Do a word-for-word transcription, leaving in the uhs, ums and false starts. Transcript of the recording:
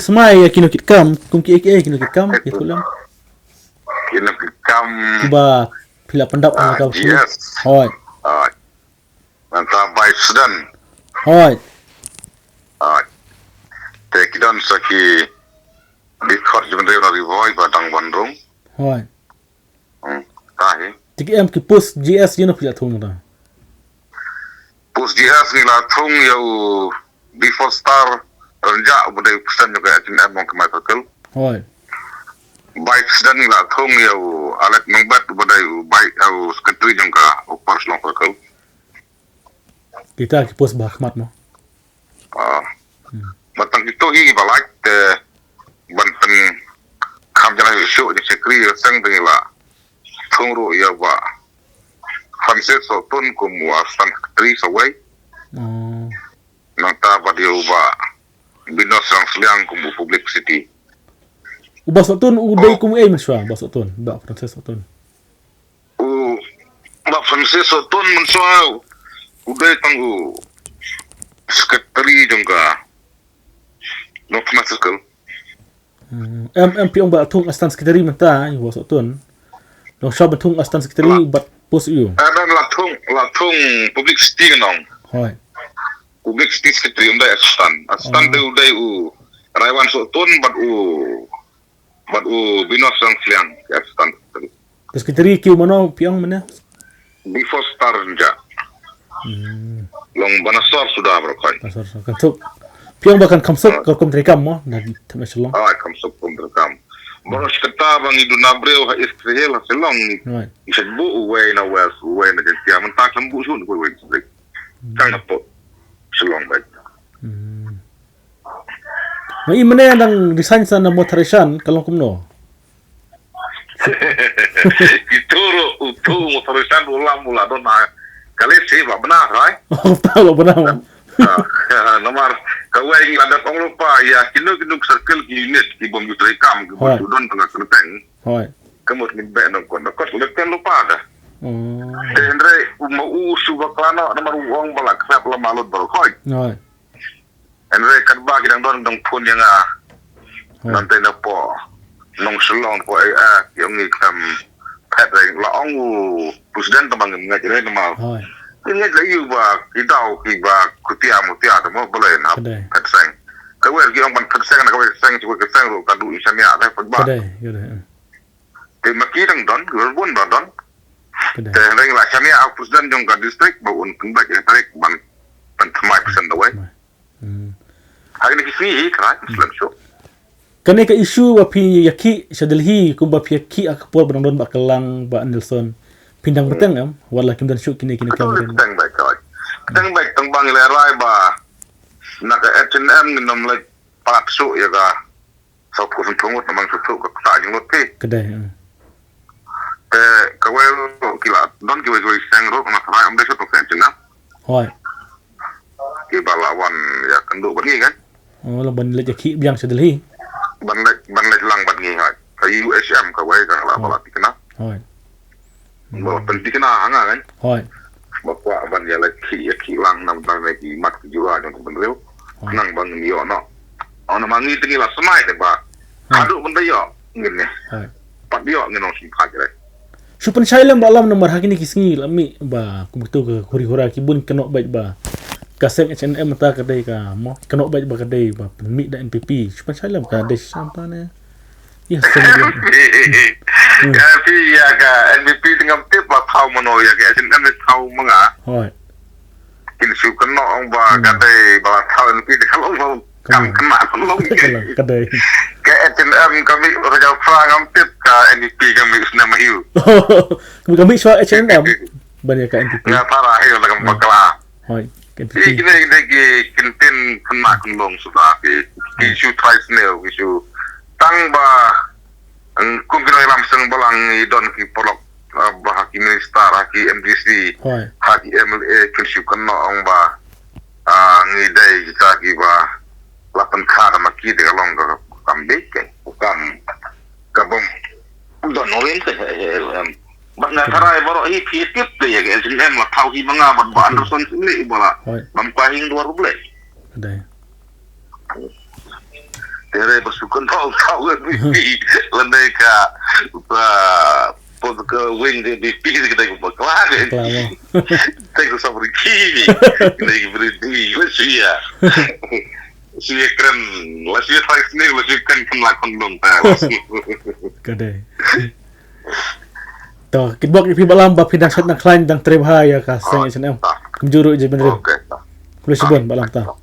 Smai ïa kino kitkam, kum ki A K A kino kitkam, ïa kulam. Kino kitkam. Kiba phi la pyndap, ah, na ka G S. Hoi. Hoi. Nangta Vice President. Hoi. Hoi. Te ki don sa ki dkhot jong bynriew na Ri Bhoi ba dang wan rung. Hoi. Hmm. Tahi. Te ki em ki post G S ïa no phi la thung ta? Post G S ngi la thung ïa u Before Star Rynjah uba dei u president jong ka H N M Longkmai Circle. Hoi. Vice President ngi la thung ïa u Alex Nongbet uba dei u bai, u secretary jong ka Upper Shillong Circle. Kita ki post ba khmat mo. Ah. Hmm. Ba tang kito hi ba lait te ban pynkham jingïasuk jong shakri ïa seng te ngi la thung ruh ïa u Bah Francis Sohtun kum u assistant secretary sa wei. Oh. Nangta bad ïa u Bah Binos Rangsliang kum u publicity. U Bah Sohtun u dei, oh, kum ei mynshuwa, Bah Sohtun, Bah Francis Sohtun? U Bah Francis Sohtun mynshuwa u dei tang u secretary jong ka North Khmer Circle. Hmm, em, em phi ong ba thung assistant secretary mynta, eh, Bah Sohtun. Long shop ba thung assistant secretary, la, bad post ïa u. Eh, la thung, la thung publicity nong. Hoi. Publicity secretary um dei assistant. Assistant, oh, dei u dei u Raiwan Sohtun bad u, bad u Binos Rangsliang, assistant. Te secretary ki u mano phi ong mynne? Before Star Rynjah. Hmm. Long ba na sor suda baroh khoit. Ba na sor, sor. Kan suk. Phi ong ba kan kham suk, ah, ka rukom treikam mo, na thma Shillong. Ah, kham suk rukom treikam. Baroh shi katta ba ngi duna briew ha East Khasi Hills ha Shillong ngi. Right. Ngi shu buh uwei na West, uwei na Jaintia, mynta kan buh shuh na uwei district. Hmm. Kan na pok Shillong beit. Hmm. Ma i mynne dang resign sa na Mawthadraishan, ka long kumno? Itu ruh, utu Mawthadraishan ruh lam u la don ha ka list hi ba bna, right? Oh, ba bna. Ah, namar kawei ngi la dep ong lypa ïa kino kino ki circle ki unit ki bym ju treikam ki bym ju don tang ka kyrteng. Hoi. Ka mut ngin beh nongkot nongkot, la dep ong lypa da. Oh. Te hynrei u ma u shu bakla noh namar u ong ba la khlap la malut baroh khoit. Hoi. Hynrei katba ki dang don dang phone ïa nga. Hmm. Nangta na pdeng nong Shillong pdeng, eh, eh, ki ong ngi khlem phet, hynrei la ong u president tang ba ngim ngeit re namar. Hoi. Ngim ngeit la ïoh ba ki daw kiba kutia mutia tang mo balei na. Ka dei. Phet seng. Kawei ki ong ban phet seng na kawei ka seng, kawei ka seng ruh ka duh i shaniah dei phet ba. Ka dei, ka dei, eh. Te ma ki dang don, ki bun ba don. Ka dei. Te hynrei la shaniah u president jong ka district ba un pynbeit ïa tarik ban pynthymmai percent dawai. Mai. Hmm. Ha kine ki sngi hi krai, hmm, slem shuh. Kane ka issue ba phi ïakhih sha Delhi, kumba phi ïakhih ha ka por ba dang don Bah Kylang, Bah Nelson. Phi dang, hmm, bteng em, wat la kim don shuh kine kine. Ka dei, bteng beit kawei. Bteng beit tang ba ngi lehrai ba na ka H N M ngin ym leit palat shuh ïa ka sawphew san phew ngut namar shu shu ka ktah jinglut phi. Ka dei, eh. Te kawei ruh ki la don kiwei kiwei seng ruh na Trai, ym dei shu tong seng Chin na. Hoi. Kiba la wan ïakynduh bad ngi kan. Oh, la ban leit ïakhih biang sha Delhi. Ban leit, ban leit lang bad ngi, hoi. Ka U H M kawei ka la, oh, ba la thikna. Hoi. Ba pynthikna ha nga kan. Hoi. Ba kwah ban ïa leit khih, ïa khih lang na bynta ki mat ki jura jong ka bynriew. Hoi. Khnang ba ngin ïoh noh. Ong namar ngi te ngi la smai te ba. Hoi. Haduh ban da ïoh ngin ne. Hoi. Pat ïoh ngin ong sngewbha jrei. Shu pynshai lem ba lam namar ha kine ki sngi la mih ba kum kito ka huri hura ki bun kynnoh beit ba ka seng H N M ta ka dei ka mo, kynnoh beit ba ka dei ba pynmih da N P P. Shu pynshai lem ka dei shisha ta ne. Yes, song dia. N P P. Hmm. Ka N P P ïa ka N P P te ngam tip ba thaw mano, ïa ka H N M te thaw ma nga. Hoi. Kin shu kynnoh ong ba, hmm, ka dei ba thaw N P P te ka long ba kam kynnoh, kynnoh ka long. Ka long, ka dei. Ka H N M ka mih ba ka jaw pra ngam tip, ka N P P ka mih snem aïu. Ka mih shuwa H N M. Ban ïa ka N P P. Nga para aïu la kam, hmm, bakla. Hoi, ka N P P. Ki, kine, kine ki kyntien khynnah khynlong suda ki, ki, hmm, shu trai sniew, ki shu tang ba, kum ki nongïalam seng balang ngi don ki paralok, ah, ba ha ki minister, ha ki M D C, hoi, ha ki M L A, kin shu kynnoh ong ba, ah, ngi dei kita kiba la pynkha da ma ki, te ka long ka kam beit, ka kam ka bym don nongrim te, eh, eh, em. Ba nga tharai baroh hi phi tip te ïa ka H and M la thaw hi ma nga bad ba Anderson sini ba la. Hoi. Bam ka hing dua ruble. Ka dei. Tere ba sukan thaw thaw ka B P. Lane ka ba pos ka wing de B P ka dei ba kla ka. Kla mo. Te ka sabri ki. Dei bri di. Wa sia. Sia kren. La sia thai sini la sia kren kan la kon dong ta. Ka dei. To, kit bok ïa phi Bah Lam ba phi dang shet na khlaiñ dang trei bha ïa ka seng H and M. Kumjuh ruh Jaiñbynriew. Okay. Khublei shibun Bah Lam ta.